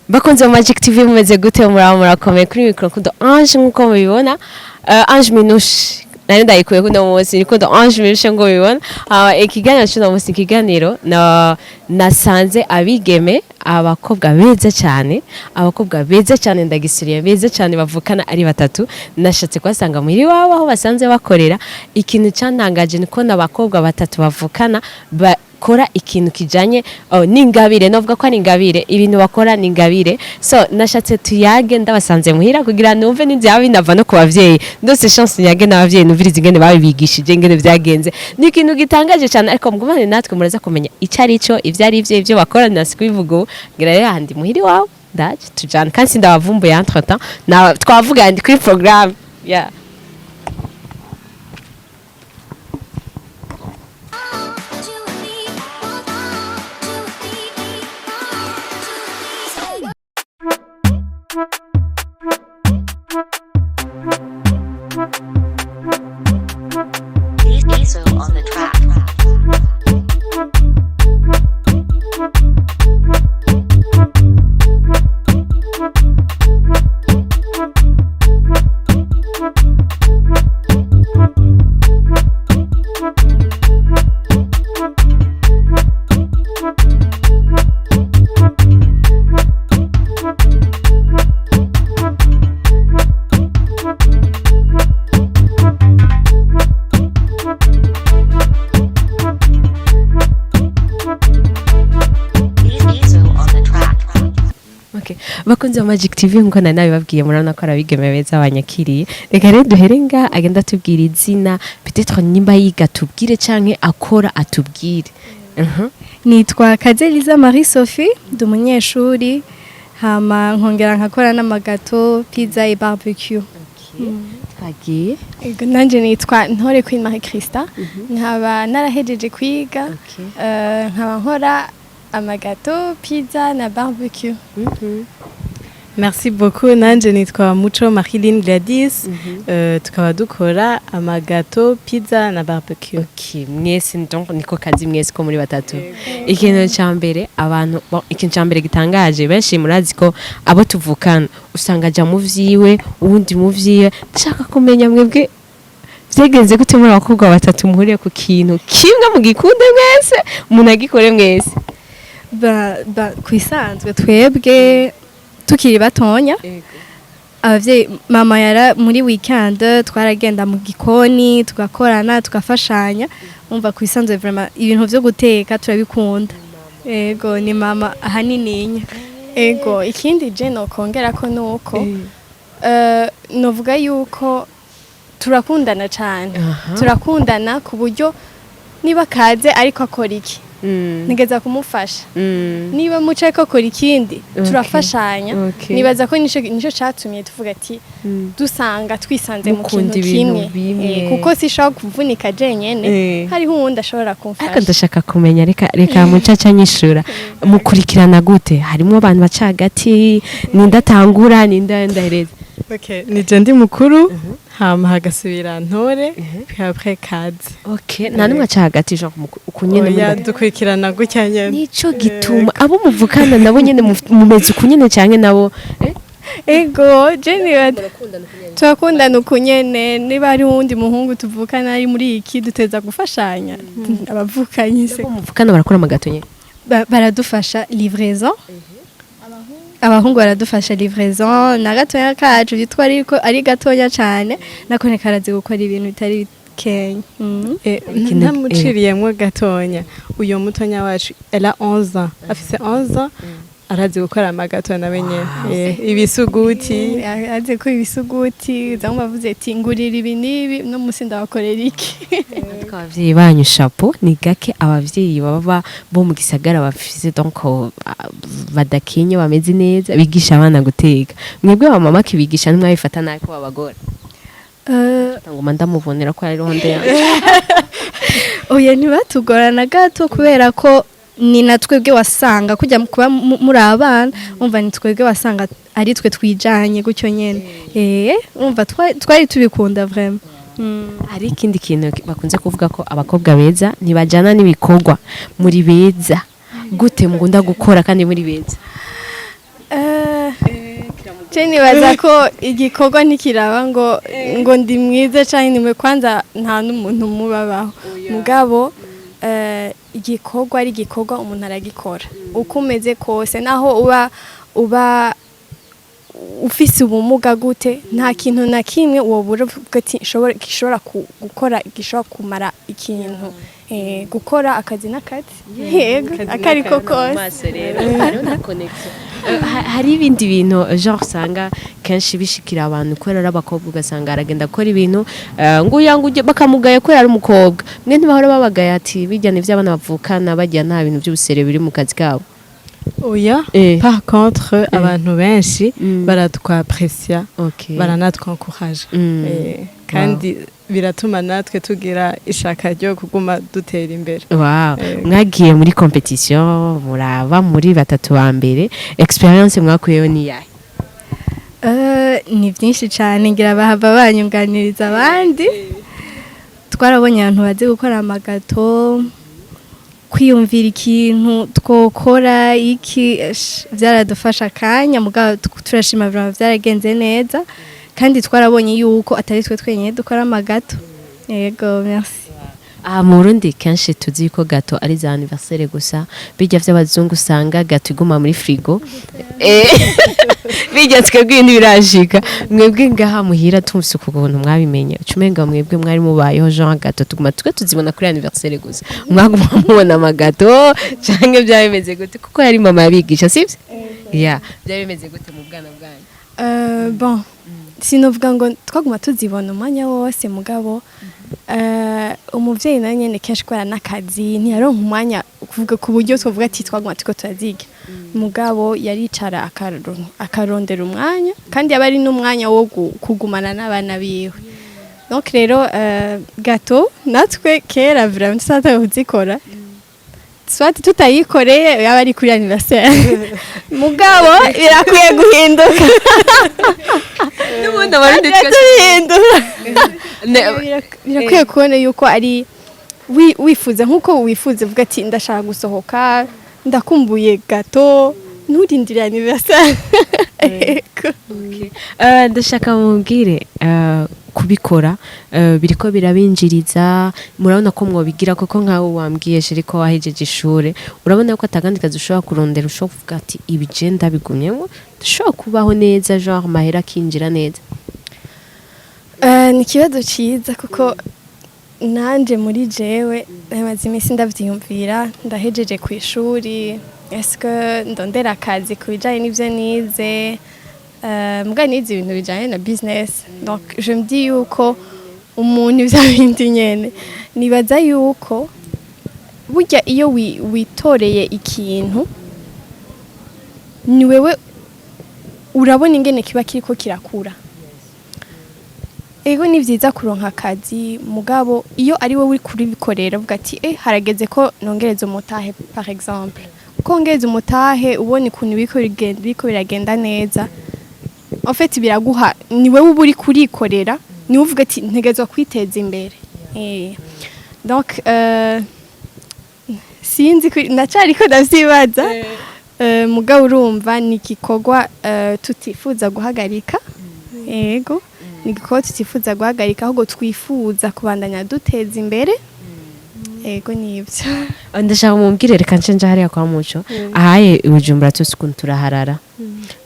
Bakunze ba Magic TV, mumeze gute? Muraba murakomeye? Kuri micro Kudo Ange, nkuko mubibona, Ange Minouche nari ndayikuye kuno munsi ni Kudo Ange Minouche ngo mubibona. Ikiganiro cy'uno munsi, ikiganiro na nasanze abigeme, abakobwa beza cyane, abakobwa beza cyane, ndagisuriye, beza cyane, bavukana ari batatu. Nashatse kubasanga muhira iwabo aho basanze bakorera. Ikintu cyantangaje ni ko n'abakobwa batatu bavukana bakora ikintu kijanye, oh, n'ingabire. Novuga ko ari ingabire, ibintu bakora ni ingabire. So nashatse tuyage ndabasanze muhira kugira numve n'inzira binava no ku bavyeyi. Ndose chance nyage n'abavyeyi, numvirize ingene babibigishije, ingene vyagenze. Ni ikintu gitangaje cyane, ariko mugumane natwe muraza kumenya icyo ari cyo, ivyo ari byo, ivyo bakora. Nasi kubivuga ubu ngira rero handi muhira iwawe ndaje tujana, kandi sindabavumbuye. Entre temps na twavuga ndi kuri programme, yeah. Diesel on the track. Diesel on the track. Okay. Bakunze ba Magic TV, nkuko nari nabibabwiye, murabona ko ari abigeme beza banyakiriye. Reka rero duhere nga agenda atubwira izina, peut-être nimba yiga tubwire, canke akora atubwire. Nitwa Kazeliza Marie Sophie, ndi umunyeshuri, hama nkongera nkakora n'ama gâteaux, pizza et barbecue. Twagiye. Ego, nanje nitwa Ntore Queen Marie Christa, nkaba narahejeje kwiga, nkaba nkora ama gâteaux, pizza na barbecue. Merci beaucoup. Nanje nitwa Muco Marilyn Gladys. Tukaba dukora ama gâteaux, pizza na barbecue. Okay, mwese donc niko kazi mwese ko muri batatu. Ikintu ca mbere abantu, bon, ikintu ca mbere gitangaje, benshi murazi ko abo tuvukana usanga aja mu vyiwe, uwundi mu vyiwe. Ndashaka kumenya mwebwe vyagenze gute muri abakobwa batatu muhuriye ku kintu kimwe, mugikunde mwese, munagikore mwese? Ba kwisanzwe twebwe tukiri batonya, abavyeyi, mama yara muri weekend twaragenda mu gikoni tugakorana, tugafashanya. Umva, kwisanzwe vraiment ibintu vyo guteka turabikunda. Ego, ni mama ahanininya. Ego, ikindi je nokongera ko nuko novuga yuko turakundana cyane. Turakundana ku buryo niba Kaze ariko akora iki, nigeza kumufasha. Niba Muco ariko akora ikindi, turafashanya. Nibaza ko nico catumye tuvuga ati dusanga twisanze mu Mukunda kintu ibintu kimwe. bimwe. Kuko sishobora kuvunika jenyene, hariho uwundi ashobora Ariko kumfasha. ndashaka kumenya, reka mucaca nyishura, mukurikirana gute? Harimo abantu baca hagati, nindatangura, ninda ndahereza? Okay, nije ndi mukuru, hama hagasubira Ntore, puis après Kaze. Okay, nta numwe aca hagati, genre uku nyene muri Oya, batatu? Dukurikirana gutya nyene. Nico gituma abo muvukana nabo nyene mumeze uku nyene, canke nabo? Ego, je niba turakundana uku nyene, niba hari uwundi muhungu tuvukana ari muri iki, duteza gufashanya abavukanye se. Abo muvukana barakora ama gâteaux nyene? Baradufasha livraison, abahungu baradufasha livraison na gatoya kacu bitwa, ariko ari gatoya cyane nako karazi gukora ibintu bitari bikenya. Ntamuciriyemwo gatonya, uyo mutonya wacu, elle a 11 ans, afise 11 ans, arazi gukora ama gâteaux nawe nyene. Ibisuguti. Azi ko ibisuguti zamwe bavuze ati ngurira ibi n'ibi, no musi ndabakorera iki. Ariko abavyeyi banyu, chapeau. Ni gake abavyeyi baba bo mu gisagara bafise, donc badakenye, bameze neza, bigisha abana guteka. Mwebwe ba mama kibigisha ntimwabifata nabi ko babagora? Ngoma ndamubonera ko ari ronde yanjye. Oya, ntibatugorana gato, kubera ko ni na twebwe wasanga kujya kuba muri abana, umva, ni twebwe wasanga ari twe twijanye gutyo nyene. Umva, twari tubikunda vraiment. Hari ikindi kintu bakunze kuvuga ko abakobwa beza ntibajyana n'ibikorwa. Muri beza gute mukunda gukora kandi muri beza? Je nibaza ko igikorwa ntikiraba ngo ndi mwiza canke nimwe. Kwanza nta n'umuntu mubabaho, mugabo igikorwa ari igikorwa, umuntu aragikora uko umeze kose, naho uba ufise ubumuga gute, nta kintu na kimwe wobura uvuga ati gishobora gukora, gishobora kumara ikintu. Gukora akazi n'akazi, yego, akariko kose. Maso rero hariho na connection. Hari ibindi bintu genre usanga kenshi bishikira abantu kubera ari abakobwa, ugasanga aragenda akora ibintu ngo uya ngo ujye bakamugaye kubera ari umukobwa. Mwe ntibahora babagaye ati bijya ni iby'abana bavukana, bajya nta bintu by'ubusere biri mu kazi kabo? Oya. Par contre, abantu benshi baratwaprecia, baranatwencourage. Kandi biratuma natwe tugira ishaka ryo kuguma dutera imbere. Mwagiye muri compétition, muraba muri batatu ba mbere, expérience mwakuyeyo ni yahe? Ni byinshi cyane, ngira bahava banyunganiriza abandi. Twarabonye abantu bazi gukora amagâteau, kwiyumvira ikintu twokora iki, byaradufasha akanya. Mugabo turashima vraiment, byaragenze neza, kandi twarabonye yuko atari twe twenyine dukora amagâteau. Yego, merci. Aha mu Burundi kenshi tuzi ko gâteau ari za anniversaire gusa, bijya by'abazungu usanga gâteau iguma muri frigo. Bijya twebwe ntibirashika. Mwebwe ngaha muhira tumvise ukuntu mwabimenye, ucumenga mwebwe mwari mubayeho genre gâteau tuguma twe tuzibona kuri anniversaire gusa, mwaguma mubona amagâteau canke byaba bimeze gute? Kuko yari mama yabigisha, sivyo? Ya, byaba bimeze gute mu bwana bwanyu? Bon, sinovuga ngo twaguma tuzibona umwanya wose, mugabo umuvyeyi nawe nyene kenshi kubera n'akazi ntiyaronka umwanya kuvuga ku buryo twovuga ati twaguma turiko turaziga, mugabo yaricara akarondera umwanya, kandi yaba ari n'umwanya wo kugumana n'abana biwe. Donc rero gâteau natwe kera vraiment tutataye kuzikora, soit tutayikoreye yaba ari kuri anniversaire, mugabo birakwiye guhinduka. N'ubundi Abarundi twese Turihindura. Birakwiye kubona yuko ari wifuza nkuko wifuza uvuga ati ndashaka gusohoka, ndakumbuye gâteau, nturindire anniversaire. Yego. Ndashaka mubwire, kubikora biriko birabinjiriza? Murabona ko mwobigira? Kuko nkawe wambwiye chéri ko wahejeje ishure, urabona ko atakandi kazi ushobora kurondera, ushobora kuvuga ati ibi je ndabigumyemo, ndashobora kubaho neza, genre amahera akinjira neza? Ni ikibazo ciza, kuko nanje muri jewe maze iminsi ndavyiyumvira. Ndahejeje ku ishuri, est-ce ndondera akazi ku bijanye n'ivyo nize? Mbwa nize ibintu bijanye na business, donc je me dis yuko umuntu ivya bindi nyene, nibaza yuko burya iyo witoreye ikintu, ni wewe urabona ingene kiba kiriko kirakura. Ego, ni vyiza kuronka akazi, mugabo iyo ari wowe uri kuribikorera uvuga ati harageze ko nongereza umutahe, par exemple, kongereza umutahe, ubona ukuntu biriko biragenda neza, en fait biraguha, ni wewe uba uri kurikorera, ni wowe uvuga ati ntegerezwa kwiteza imbere. Donc sinzi, ndacariko ndavyibaza. Mugabo urumva ni igikorwa tutifuza guhagarika. Yego, ni igikorwa tutifuza guhagarika, ahubwo twifuza kubandanya duteza imbere. Yego, nibyo. Ndashaka mumbwire, reka nce nja hariya kwa Muco. Ahaye i Bujumbura twese ukuntu turaharara,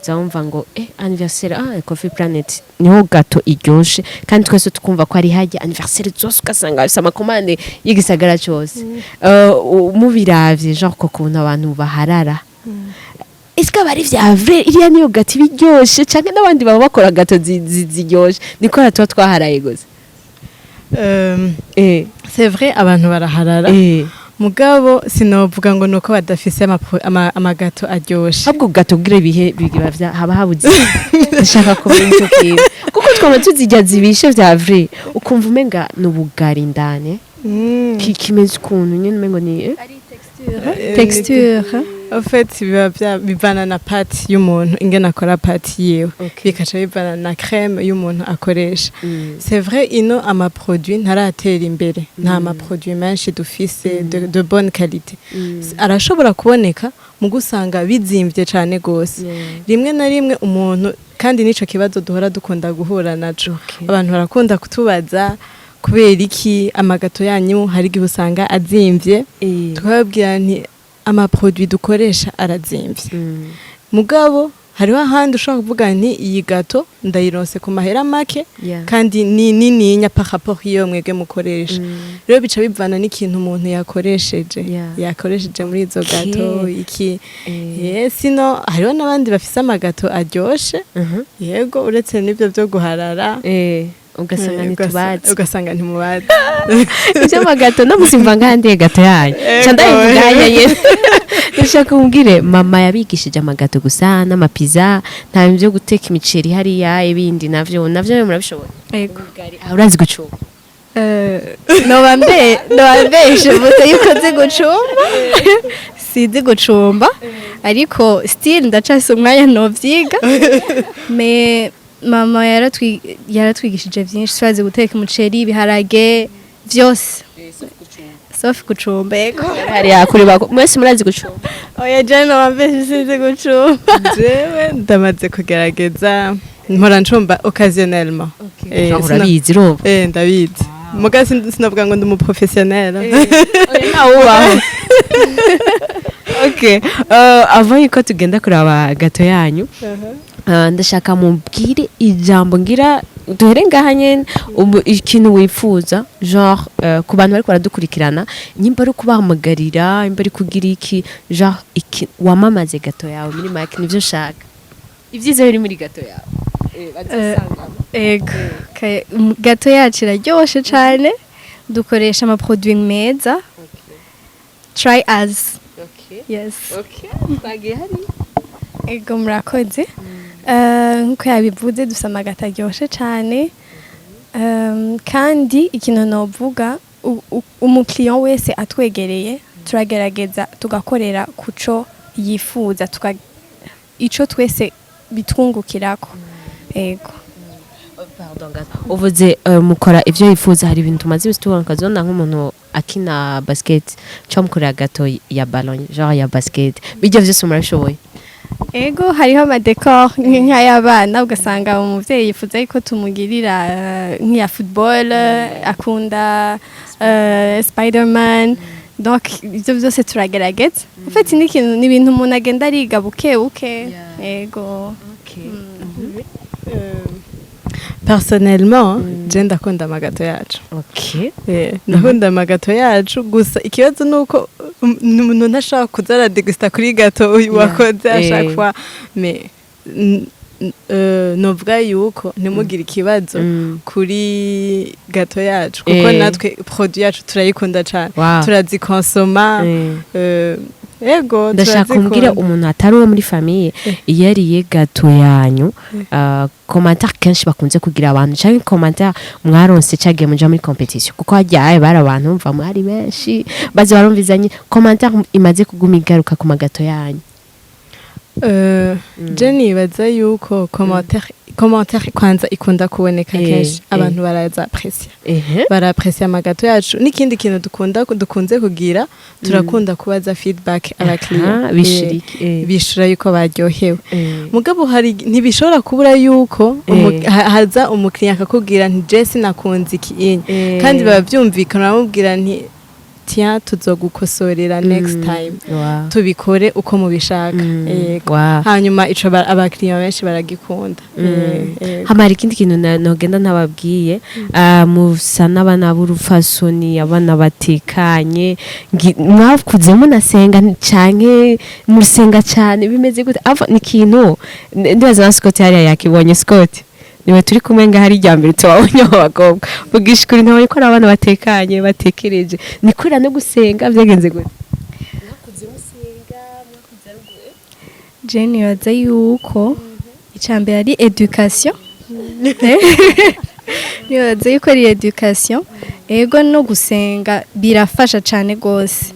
nzawumva ngo anniversaire, Coffee Planet niho gâteau iryoshe, kandi twese tukumva ko ari hajya anniversaire zose, ugasanga bafise amacommandes y'igisagara cose. Mubiravye genre ko kuntu abantu baharara, est-ce que aba ari vya vrai, iriya niyo gâteau iba iryoshe, canke n'abandi baba bakora gâteau ziryoshe, niko tuba twaharaye gusa? C'est vrai, abantu baraharara, mugabo sinovuga ngo nuko badafise amagâteau aryoshe. Ahubwo gâteau bwira ibihe biba haba habuze, ndashaka kumenya icyo kintu, kuko twaba tuzirya zibishe vya vrai, ukumva umenga ni ubugari indani, kimeze ukuntu nyine umengo ni Texture. En fait biba bivana na pâte y'umuntu, ingene akora pâte yiwe, bikaca bivana na crème y'umuntu akoresha. C'est vrai, ino amaproduit ntaratera imbere, nta maproduit menshi dufise de bonne qualité. Arashobora kuboneka. Mugo usanga bizimvye cane gose rimwe na rimwe umuntu, kandi nico kibazo duhora dukunda guhura naco. Abantu barakunda kutubaza kubera iki ama gâteaux yanyu hari igihe usanga azimvye. Tukababwira nti ama produits dukoresha arazimvye, mugabo hariho ahandi ushobora kuvuga nti iyi gâteau ndayironse ku mahera make kandi ni nininya par rapport iyo mwebwe mukoresha. Rero bica bivana n'ikintu umuntu yakoresheje yakoresheje muri izo gâteaux iki. Sino hariho n'abandi bafise ama gâteaux aryoshe, yego, uretse n'ibyo byo guharara. Ugasanga ntitubazi. Ugasanga ntimubazi. Ivy'ama gâteaux no musimva ngahandiye gâteau yanyu ca ndabivuga hanya nyene. Ndashaka umbwire, mama yabigishije ama gâteaux gusa n'ama pizza, nta bintu byo guteka imiceri hariya, ibindi navyo murabishoboye? Ego. Ah, urazi gucumba? Noba mbeshe mvuze yuko nzi gucumba. Sinzi gucumba, ariko still ndacafise umwanya novyiga. Mais mama yaratwigishije vyinshi. Turazi guteka umuceri, ibiharage, vyose sauf gucumba, ego. Hariya kuri bako mwese murazi gucumba? Oya, je noba mbeshe, sinzi gucumba. Jewe ndamaze kugerageza, mpora ncumba occasionnellement. Genre urabizi, urumva? Ndabizi, muga sinavuga ngo ndi umu professionnel. Ntawubaho. Okay, avant yuko tugenda kuraba gâteau yanyu, ndashaka mubwire ijambo ngira duhere ngaha nyene. Ubu ikintu wifuza genre ku bantu bariko baradukurikirana, nyimba ari kubahamagarira, imba ari kugira iki, genre iki wamamaze gâteau yawe muri make, nivyo nshaka, ibyiza biri muri gâteau yawe bazisangamo. Ego. Gâteau yacu iraryoshe cane, dukoresha ama produits meza. Try us. Yes. Okay, twagiye hari. Ego, murakoze. Nkuko yabivuze, dufise ama gâteaux aryoshe cane. Kandi ikintu novuga, umukiriya wese atwegereye turagerageza tugakorera kuco yifuza, ico twese bitwungukirako, ego. Pardon gato. Uvuze mukora ivyo yifuza, hari ibintu tumaze imisi tubona, ukazibona nk'umuntu akina basket cyangwa mukorera gâteau ya ballon, genre ya basket, bijya vyose murabishoboye? Ego, hariho ama décors nk'ay'abana, ugasanga umuvyeyi yifuza yuko tumugirira nk'iya football, akunda Spiderman, donc ivyo byose turagerageza. En fait ni ikintu, ni ibintu umuntu agenda ariga buke buke, ego. Personnellement, je ndakunda ama gâteaux yacu. Ndakunda ama gâteaux yacu, gusa ikibazo ni uko umuntu ntashobora kuza aradegusta kuri gâteau uyu wakoze à chaque fois, mais novuga yuko ntimugire ikibazo kuri gâteau yacu, kuko natwe produit yacu turayikunda cane. Turazikonsoma. Ego. Ndashaka kumbwira Turazikunda. umuntu atari uwo muri famille, iyo yariye gâteau yanyu, commentaire kenshi bakunze kugira abantu, canke commentaire mwaronse cagiye muja muri compétition, kuko hajyaye bari abantu mva mwari benshi baze barumvizanye, commentaire imaze kuguma igaruka ku ma gâteaux yanyu? Je nibaza yuko commentaire kwanza ikunda kuboneka kenshi, abantu baraza apprécier, baraapprécier ama gâteaux yacu. N'ikindi kintu dukunda, dukunze kugira, turakunda kubaza feedback abakiriya. Aha, bishura iki? Bishura yuko baryohewe, mugabo hari ntibishobora kubura yuko haza umukiriya akakubwira nti je sinakunze iki inye, kandi biba byumvikana, baramubwira nti tiens, tuzogukosorera next time, tubikore uko mubishaka. Yego. Hanyuma ico abakiriya benshi baragikunda. Hama hari ikindi kintu nogenda ntababwiye. Musa n'abana b'urupfasoni, abana batekanye. Mwakuze munasenga canke musenga cane, bimeze gute? Ava ni ikintu ndibaza na Scott hariya yakibonye. Scott niwe turi kumwe ngaho, ari irya mbere tubabonye abo bakobwa. Vugisha ukuri, ntabonye ko ari abana batekanye, batekereje, ni kurira no gusenga, byagenze gute? Mwakuze musenga, mwakuze ari Je nibaza yuko icambere ari éducation. Nibaza yuko ari éducation, ego, no gusenga birafasha cane gose.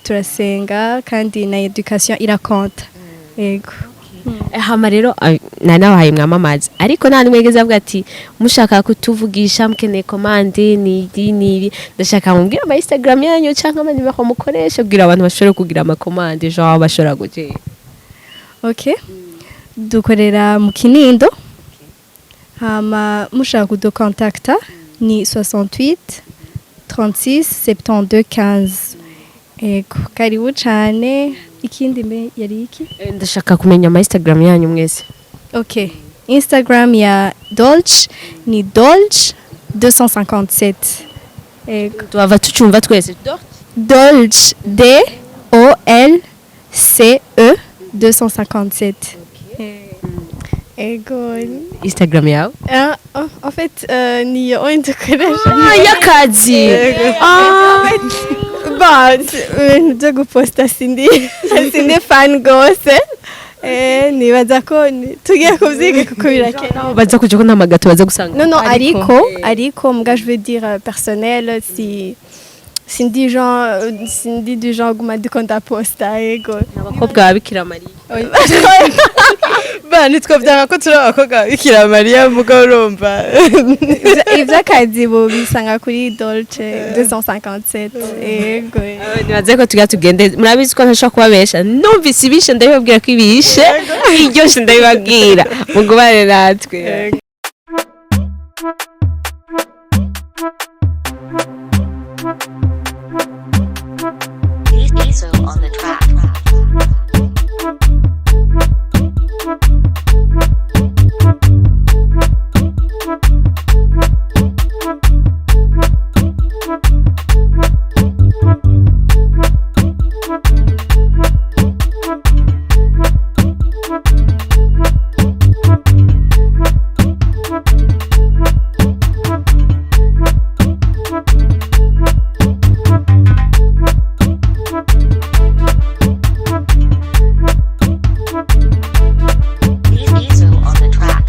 Turasenga kandi na éducation irakonta, ego. Hama rero nari nabahaye mwamamaza, ariko nta n'umwe yigeze avuga ati mushaka kutuvugisha, mukeneye commande, ni ibi n'ibi. Ndashaka mubwire ama Instagram yanyu canke amanimero mukoresha kugira abantu bashobore kugira ama commande, genre bashobora gutera. Ok, dukorera mu Kinindo. Hama mushaka kudukontakta ni 68 36 72 15. Ego, karibu cane. Ikindi mbe yari iki? Ndashaka kumenya ama Instagram yanyu mwese. Ok, Instagram ya Dolce ni Dolce 257. Ego. Tuhava tucumva twese. Dolce, D O L C E 257. Ego. Instagram yawe? Ah, oh, en fait niyo oya dukoresha. Ah, y'akazi. Ah. Ba ibintu byo guposta sindi fan gose. Nibaza ko tugiye kubyiga kuko birakenewe. Baza kuja ko nta ma gâteau baza gusanga. Non, non, ariko, mbwa je veux dire personnel, si sindi genre sindi du genre guma dukunda posta, ego. Abakobwa ba Bikira Mariya. Ba nitwo byanga ko turi abakobwa ba Bikira Mariya, mugabo urumva. Ivy'akazi bo bisanga kuri Dolce 257, ego. Nibaze ko tugira tugende. Murabizi ko ntashobora kubabesha. Numvise ibishe ndabibabwira ko ibishe, iryoshe ndabibabwira. Mugubane natwe. Diesel on the track. Diesel on the track.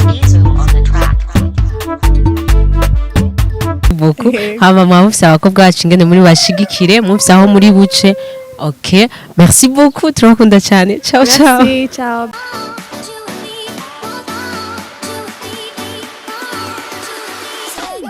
Diesel on the track. Beaucoup. Hama mwaba mufise abakobwa bacu ingene muri bashigikire, mufise aho muri buce. Ok, merci beaucoup, turabakunda cyane. Ciao ciao. Merci, ciao.